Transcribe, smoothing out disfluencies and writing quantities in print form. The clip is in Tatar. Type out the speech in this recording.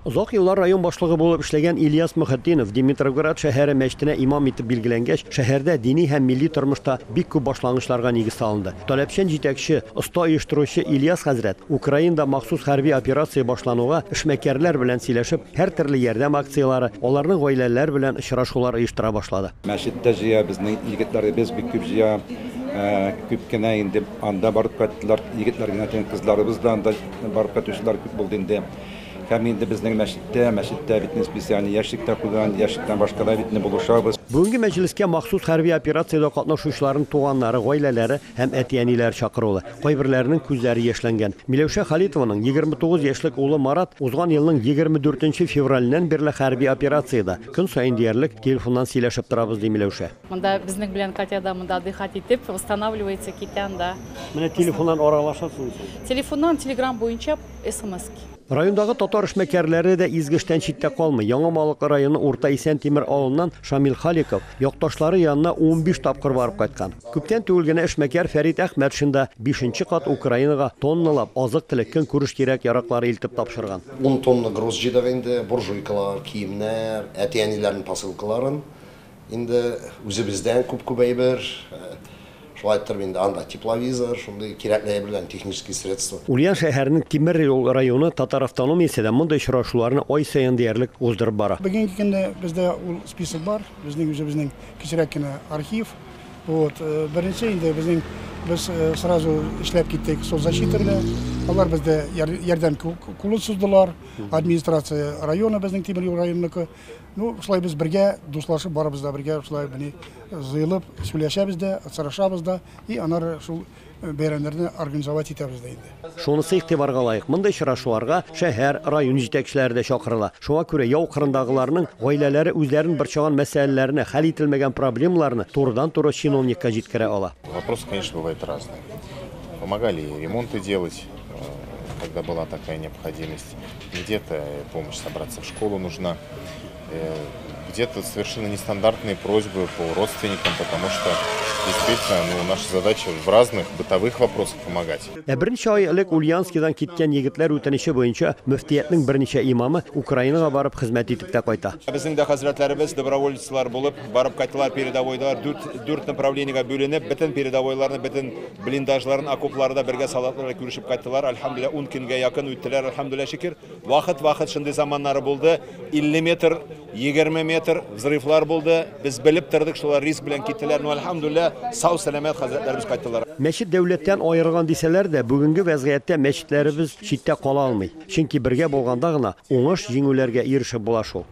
Озак еллар район башлыгы булып эшләгән Ильяс Мөхетдинов Димитровград шәһәре мәчетенә имам итеп билгеләнгәч, шәһәрдә дини һәм милли тормышта бик күп башлангычларга нигез салынды. Таләпчән җитәкче, оста оештыручы Ильяс хәзрәт Украинада махсус хәрби операция башлануга эшмәкәрләр белән сөйләшеп, һәртөрле ярдәм акцияләре, аларның гаиләләре белән очрашулар оештыра башлады. Мәчеттә җыя, безнең егетләребез бик күп җыя, күп кенә инде анда барып кайттылар, егетләр генә түгел, кызларыбыз да анда барып кайтучылар күп булды инде. Һәм инде безнең мәчеттә, мәчеттә бит специальный ящик та куйган, ящиктан башка да бит булышабыз. Бүгенге мәҗлескә махсус хәрби операциядә катнашучыларның туганнары, гаиләләре һәм әти-әниләре чакырулы. Кайберләренең күзләре яшьләнгән. Миләүшә Халитованың 29 яшьлек улы Марат узган елның 24 февраленнән бирле хәрби операциядә. Көн саен диярлек телефоннан сөйләшеп торабыз, ди Миләүшә. Монда безнең белән Катя да монда отдыхать итеп, восстанавливается, китә анда. Менә телефоннан аралашасың. Телефоннан, Телеграм буенча СМС. Райондагы татар эшмәкәрләре дә изге эштән читтә калмый. Яңа Малык районы Урта Исәнтимер авылыннан Шамил Халиков якташлары янына 15 тапкыр барып кайткан. Күптән түгел генә эшмәкәр Фәрит Әхмәтшин да 5 кат Украинага тонналап азык-төлек, көнкүреш кирәк-яраклары илтеп тапшырган. 10 тонна груз җыйдык инде, буржуйкалар, киемнәр, әти-әниләрнең посылкаларын. Инде үзебездән күп-күп әйбер, шулай итеп инде анда тепловизор, шундый кирәкле әйберләр, технические средства. Ульян шәһәренең Тимер юл районы татар автономиясе дә мондый очрашуларны ай саен диярлек уздырып бара. Бүгенге көндә бездә ул список бар, безнең үзебезнең кечерәк кенә архив. Вот, беренче инде безнең без сразу эшләп киттек соцзащита белән. Алар бездә ярдәм кулын суздылар. Администрация района безнең Тимер юл районыныкы. Ну, шулай без бергә дуслашып барыбыз да бергә шулай менә җыелып сөйләшәбез дә, очрашабыз да и аннары шул бәйрәмнәрне организовать итәбез дә инде. Шунысы игътибарга лаек. Мондый очрашуларга шәһәр, район җитәкчеләре дә чакырыла. Шуңа күрә яу кырындагыларның гаиләләре үзләрен борчыган мәсьәләләрне, хәл ителмәгән проблемаларны турыдан-туры чиновникка җиткерә ала. Вопросы, конечно, бывают разные. Помогали и ремонты делать, когда была такая необходимость. Где-то помощь собраться в школу нужна. Где-то совершенно нестандартные просьбы по родственникам, потому что действительно, ну, наша задача в разных бытовых вопросах помогать. Ә берничә ай элек Ульяновскидан киткән егетләр үтенече буенча мөфтиятнең берничә имамы Украинага барып хезмәт итеп тә кайта. Безнең дә хәзрәтләребез добровольцлар булып барып кайттылар передовойда, дүрт направлениегә бүленеп, бөтен передовойларны, бөтен блиндажларын, окопларда бергә солдатлар күрешеп кайттылар. Әлхәмдүлилләһ, 10 көнгә якын үттеләр, әлхәмдүлилләһ, шөкер. Вакыт-вакыт шундый заманнары булды. 50 метр, 20 метр взрывлар булды. Без белеп тордык, шулар риск белән киттеләр. Ну, әлхәмдүлилләһ, сау сәламәт хәзрәтләребез кайттылар. Мәчет дәүләттән аерылган дисәләр дә, бүгенге вәзгыятьтә мәчетләребез читтә кала алмый. Чөнки бергә булганда гына уңыш, җиңүләргә ирешеп була шул.